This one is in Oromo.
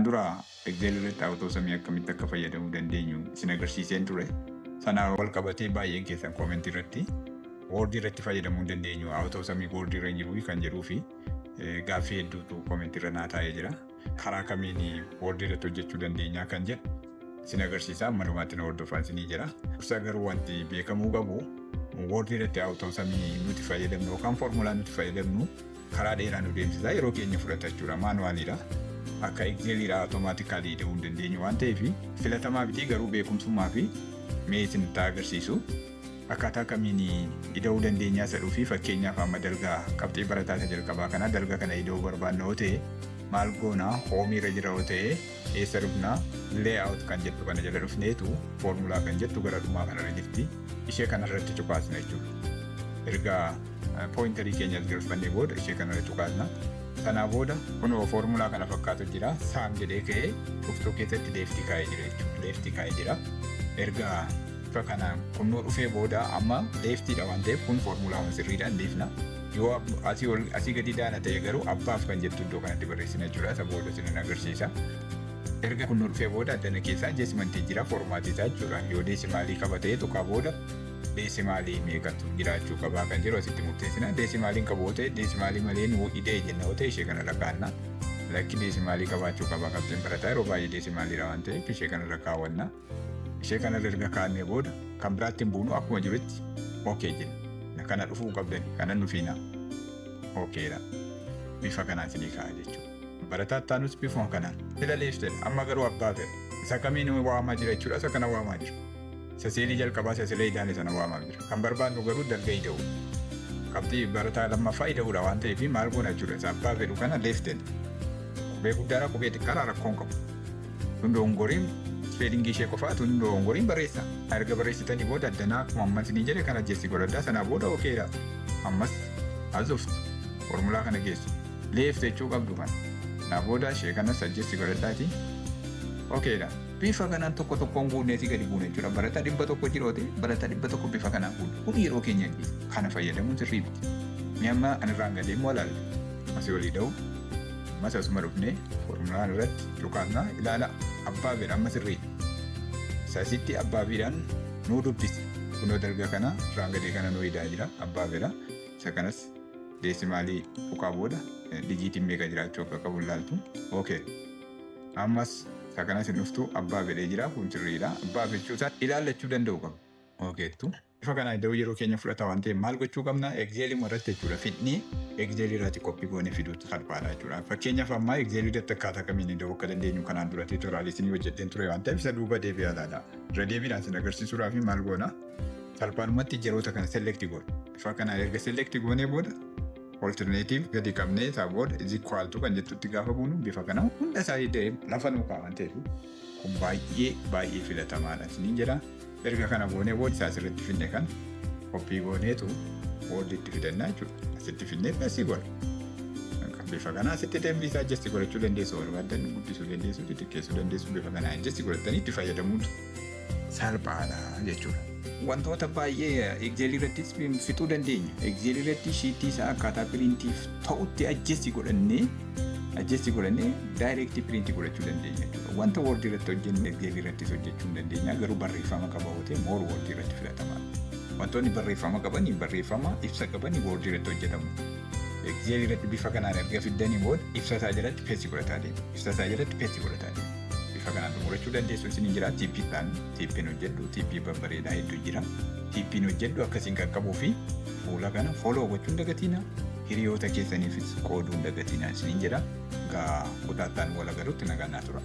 Kanaan dura Excel irratti AutoSumii akkamitti akka fayyadamuu dandeenyu isin agarsiiseen ture. Sanaan wal qabatee baay'een keessan commentii irratti Word irratti fayyadamuu hin dandeenyu, AutoSumii Word irra hin jiru kan jedhuu fi gaaffii hedduutu commentii irra naa taa'ee jira. Karaa kamiin Word irratti hojjechuu dandeenya kan jedhu isin agarsiisa. Ammanumaatti na hordofaa isinii jira. Dursa garuu wanti beekamuu qabu, Word irratti AutoSumii nuti fayyadamnu yookaan foormulaa nuti fayyadamnu karaa dheeraa nu deemsisa, yeroo keenya fudhata jechuudha. Manualiidha. Akka Exceliidha automatically ida'uu hin dandeenyu waan ta'eef filatamaa miti, garuu beekumsummaa fi mee isin agarsiisu. Akkaataa kamiin ida'uu dandeenyaa sadhuu fi fakkeenyaaf amma dalgaa qabxii barataa isa jalqabaa kana, dalga kana ida'uu barbaanna yoo ta'e maal goona? Homeii irra jira yoo ta'e eessa dhufnaa? Layout kan jettu kana jala dhufneetu foormulaa kan jettu gara dhumaa kanarra jirti. Ishee kanarratti cuqaasna jechuudha. Erga pointerii keenya as galfannee booda ishee kanarra cuqaasna. Sanaa booda kunoo foormulaa kana fakkaatu jira. Sum jedhee ka'ee cuftuu keessatti leftii kaa'ee jira jechuudha. Leftii kaa'ee jira. Erga bifa kanaan kunnoo dhufee booda amma leftiidha waan ta'eef kun foormulaa sirriidhaan dhiifna. Yoo asii ol asii gadi daana ta'e garuu above kan jettu iddoo kanatti barreessina jechuudha. Isa booda isin agarsiisa. Erga kunnoo dhufee booda addana keessaa adjustmentii jira, formatii isaa jechuudha. Yoo decimalii qaba ta'e tuqaa booda decimalii meeqatu jiraachuu qabaa kan jedhu asitti murteessina. Decimaliin qabu yoo ta'e, decimalii malee nuu ida'e jenna yoo ta'e, ishee kanarra kaa'anna. Lakki, decimalii qabaachuu qaba, qabxiin barataa yeroo baay'ee decimaliidha waan ta'eef ishee kanarra kaawwanna. Ishee kanarra erga kaa'annee booda kan biraatti hin buunu, akkuma jirutti okay jenna. Kana dhufuu qabdani kana nufiina. Okaydha. Bifa kanaan isinii kaa'a jechuudha. Barataa ittaanus bifuma kanaan. Sila leftedha. Amma garuu above fedha. Isa kamiin waamaa jira jechuudha? Isa kana waamaa jira. Isa cellii jalqabaa isa sila idaane sana waamaa jira. Kan barbaannu garuu dalga ida'u. Qabxii barataa lammaffaa ida'uudha waan ta'eef maal goona jechuudha? Isa above fedhu kana leftedha. Qubee guddaadha, qubee xiqqaadha, rakkoon qabu. Tun dogongoriin spellingii ishee qofaa, tun dogongoriin barreessa. Erga barreessitanii booda addanaa akkuma ammas ni jedhe kana adjust godhadhaa, sanaa booda okaydha. Ammas as dhuftu, foormulaa kana geessu. Left jechuu qabdu kana. Sanaa booda ishee kanas adjust godhadhaati. Okaydha. Bifa kanaan tokko tokkoon guunneetii gadi buune jechuudha. Barataa 100 jiroote barataa 100 bifa kanaan guunne. Kun yeroo keenya ajjeesa. Kana fayyadamuun sirrii miti. Mee amma kan irraan gadee immoo ilaalle. Asii olii da'u. Ammas asuma dhufnee foormulaan irratti cuqaasnaa ilaala, abovedha amma sirriidha. Isa asitti aboveiidhaan nuu dubbise. Kunoo dalga kana irraan gadee kana nuu idaa jira, abovedha. Isa kanas decimalii tuqaa booda digitiin meeqa jiraachuu akka qabu ilaaltu. Okay. Ammas isa kanas hin dhuftu, abovedhee jira, kun sirriidha. Above jechuu isaa ilaallachuu danda'u qaba. Okayttu. Bifa kanaan iddoo yeroo keenya fudhata waan ta'eef maal gochuu qabna? Excelii irratti jechuudha. Fidnee Excelii irratti copy goonee fiduutu salphaadha jechuudha. Fakkeenyaaf ammaa Excelii irratti akkaataa kamiin iddoo akka dandeenyu kanaan dura tutorialii isinii hojjedheen ture waan ta'eef isa duuba deebi'aa ilaala. Irra deebiidhaan isin agarsiisuudhaaf maal goona? Salphaadhumatti yeroota kana select goona. Bifa kanaan erga select goonee booda alternative gadi qabnee isaa booda is equal to kan jettutti gaafa buunu bifa kana hunda isaa hidhee lafa nuu kaa'an ta'eef kun baay'ee baay'ee filatamaadha isiniin jedha. Erga kana goonee booda isaa asirratti finne kan copy gooneetu Worditti fidannaa jechuudha. Asitti finnee asii goona. Bifa kana asitti deembii isaa adjust godhachuu dandeessu, barbaadan guddisuu dandeessu, xixiqqeessuu dandeessu, bifa kana adjust godhatanii itti fayyadamuutu salphaadha jechuudha. Wantoota baay'ee Excelii irrattis fixuu dandeenya. Excelii irratti sheetii isaa akkaataa printiif ta'utti adjust godhannee direct printii godhachuu dandeenya jechuudha. Wanta Wordii irratti hojjennu Excelii irrattis hojjechuu hin dandeenya. Garuu barreeffama qaba yoo ta'e more Wordii irratti filatamaadha. Wantoonni barreeffama qabanii, barreeffama ibsa qabanii Wordii irratti hojjetamu. Excelii irratti bifa kanaan erga fiddanii booda ibsa isaa jalatti paste godhataa deemu. Ibsa isaa jalatti paste godhataa deemu. Bifa kanaan xumurachuu dandeessu isin jira. Tipiidhaan tipiin hojjedhu, tipii babbareedaa hedduu jira. Tipiin hojjedhu akkasiin qaqqabuu fi fuula kana follow gochuun dagatiina. Hiriyoota keessaniifis qooduun dagatiina isiniin jedha. Gaa kutaattaan wal agarutti nagaan naa tura.